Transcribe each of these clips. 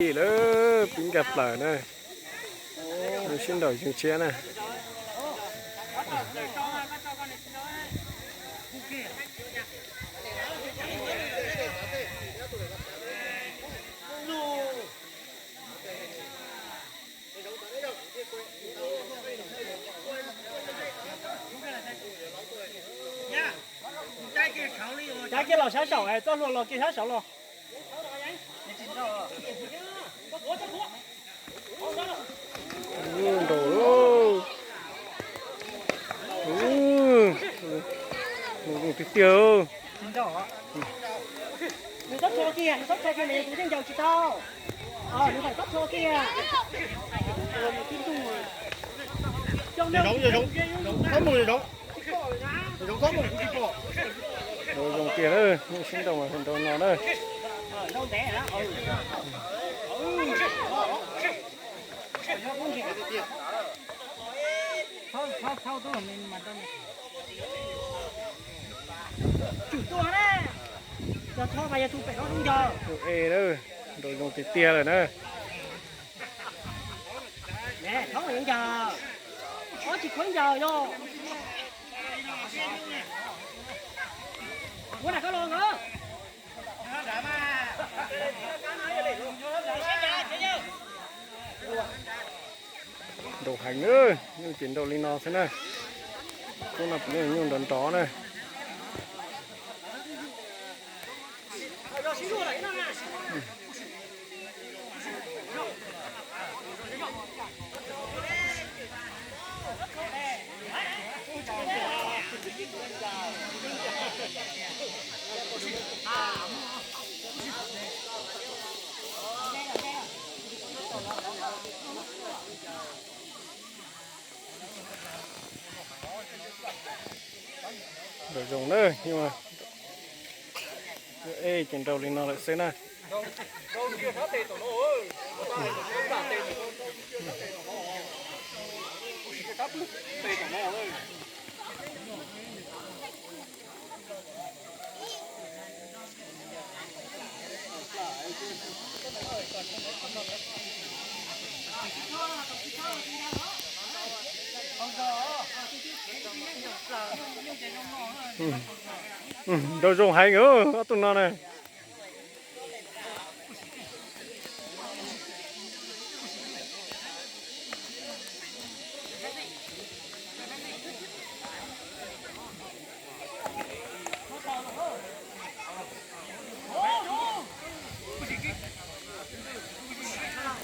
Ib lawm, pib nkag plaws na. Sib nraum zoov tshiab na. Cav kiag los sab saum, txoj hlua los kiag sab saud los. Nraus, nws tiag tiag. Nws txhob rho kiag, nws txhob rho kiag, nws tus yeej ncaws tsis tau. Nws txhob rho kiag. Zoo, zoo, zoo, zoo kiag, sib nraus mas nraus no na. Tus e na, nraus zoo tiag tiag lawm na. Nraus heev, nyuj ces nraus li no xwb na. Khub no puav leej nyuj nrov nrov na. Nraus zoo na, ej ces nraus li no lawm xwb na. Nraus zoo heev ob tug no na.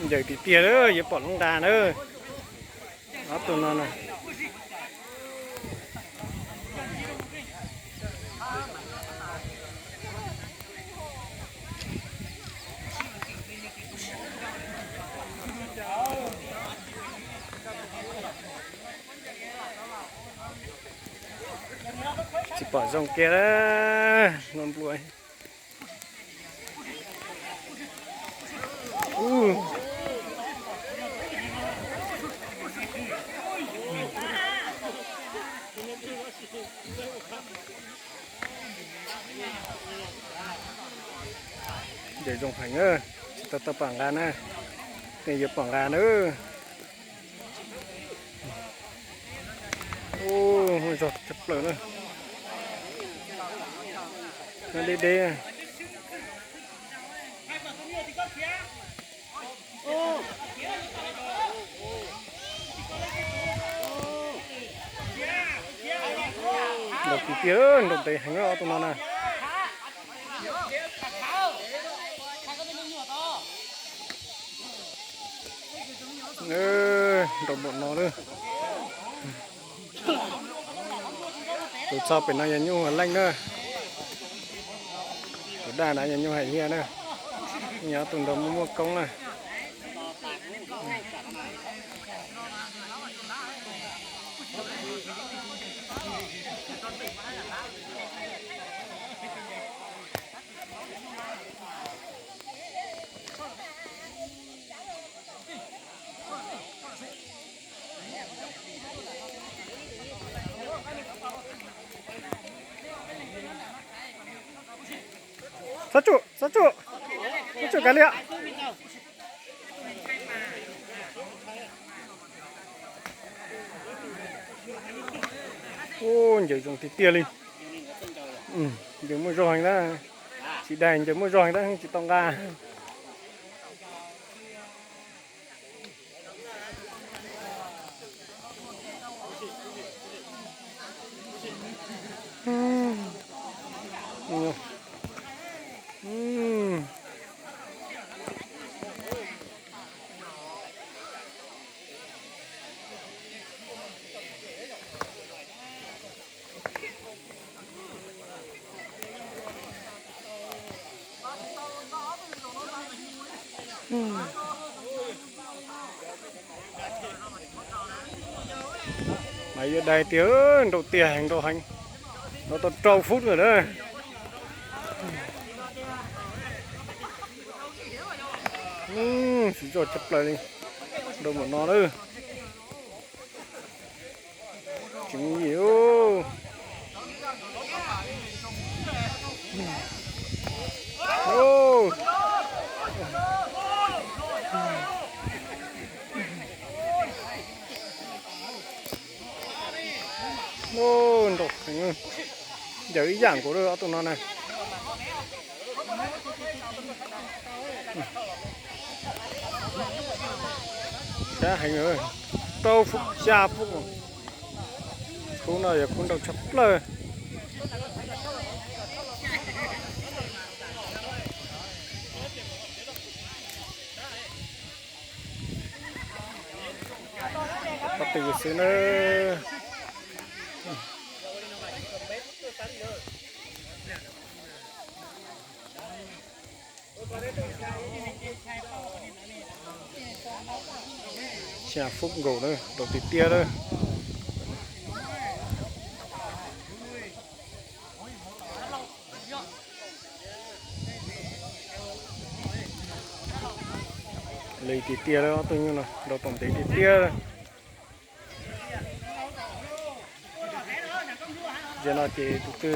Ncaws tiag tiag, yuav pom lub nqa na. Ob tug no na. Tsis pom zoo kiag, nplua nplua. Ncaws zoo heev, tsis tau tau pom nqa na, tej yuav pom nqa na. Zog tshaj plaws na. Deb deb. Nraus tiag tiag, nraus ntev heev ob tug no na. Nraus npaum no lawm. Tus txog pem no yog nyuj Hua Leej na. Tus daj na yog nyuj Hais Liaj na. Nyob tus nraus muaj muaj koob na. Xab tsuam, xab tsuam, xab tsuam kav liam. Ncaws zoo tiag tiag li. Ncaws muaj zog heev na. Tsis daig ncaws muaj zog heev na, tsis tau nqa. Mas yuav dai tiag, nrau tiag heev, nrau heev. Nrau tau rau phút lawm na. Siv zog tshaj plaws li. Nrau npaum no na. Tsis muaj yim. Nrau heev, ncaws ib yam nkaus ob tug no na. Sab heev, rau phút xya phút. Khub no yog khub nrau tshaj plaws. Pab pes xwb na. Xya phút nkaus na, nrau tiag tiag na. Li tiag tiag, ob tug nyuj no nrau tau ntev tiag tiag. Zaum no ces tus twg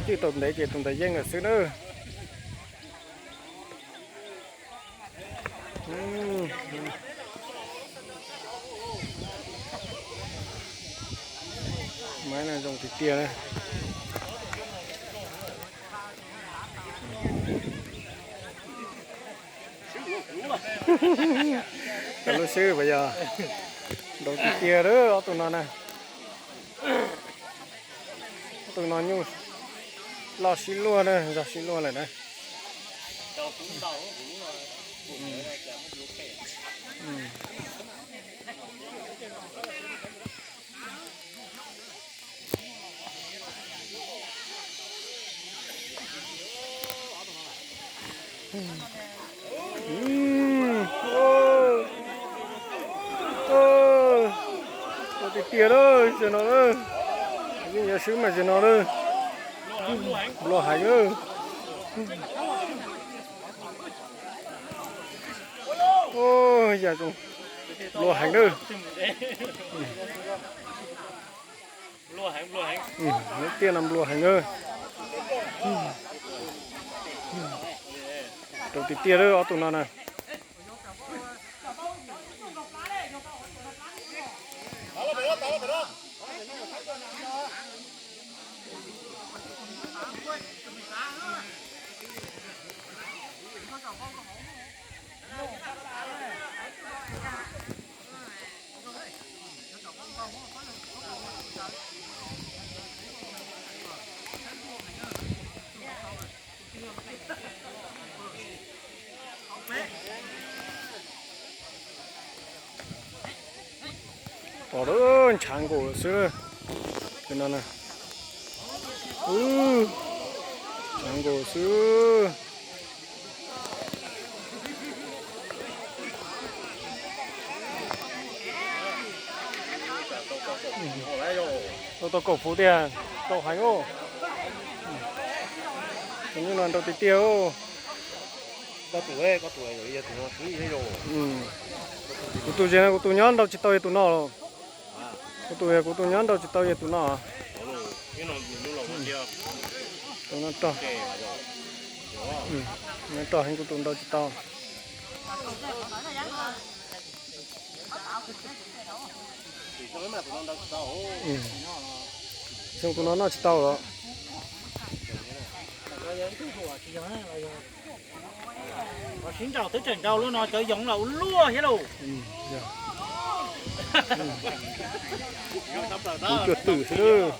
twb tau ntev ces tus ntawd yeej lawm xwb na. Maiv no zoo tiag tiag. Cov lub xwb puas yog? Nrau tiag tiag lawm ob tug no na. Ob tug no nyuj loj sib luag na, zog sib luag lawm na. Tiag tiag lawm zaum no lawm. Yeej yuav swb mas zaum no lawm. Nplua heev lawm. Yam zoo, nplua heev lawm. Lub tiaj no nplua heev lawm. Rau tiag tiag lawm ob tug no na. Tos lawm, ntshav nkaus xwb. Ntshav nkaus xwb. Tau tau kaum puv tiag, tau heev os. Tus nyuj no nrau tiag tiag os. Kuv tus ze no kuv tus nyob nrau tsis tau yog tus no los. Kuv tus, kuv tus nyob nrau tsis tau yog tus no. Tus no rog. Nyob rog heev, kuv tus nrau tsis tau. Tus no mas tus no nrau tsis tau. Xyoo tus no noj tsis tau los. Sib nraus twb tseem nraus lub no cov yoov los ua luaj thiab lauj. Kuv cuag twm xwb.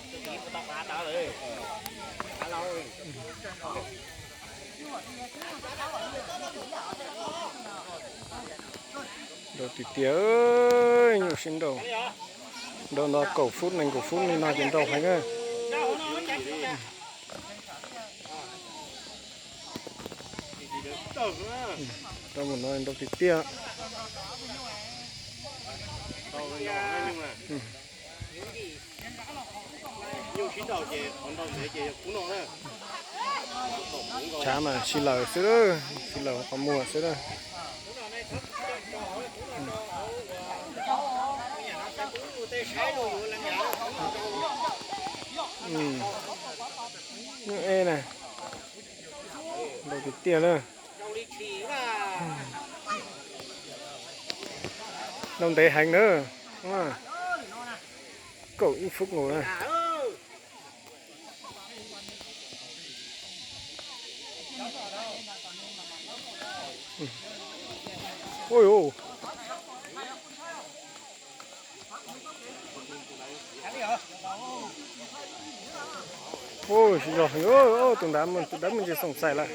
Nrau tiag tiag, nyuj sib nraus. Nrau no kaum fub nees nkaum fub li no ces nrau heev na. Nrau mus no nrau tiag tiag. Tshav mas sib laws xwb, sib laws qhov muag xwb na. Nyuj ej na, nrau tiag tiag na. Nrau ntev heev na, kaum ib fub nkaus na. Ui, tus nrad, tus nrad muaj ntsis xoom xaim lawm.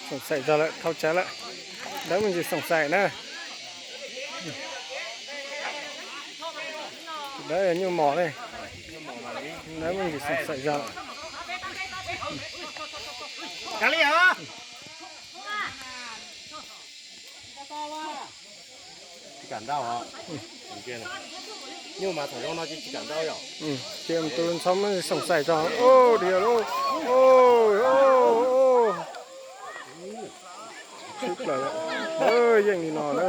Xoom xaim zog lawm, thau tsav lawm. Dawb me ntsis xoom xaim na. Dawb nyuj mos ne. Dawb me ntsis xoom xaim zog. Ces tus ntxhov muab xoom xaim tso. Ua diag lauj. Sib plaws lawm. Yeej li no na.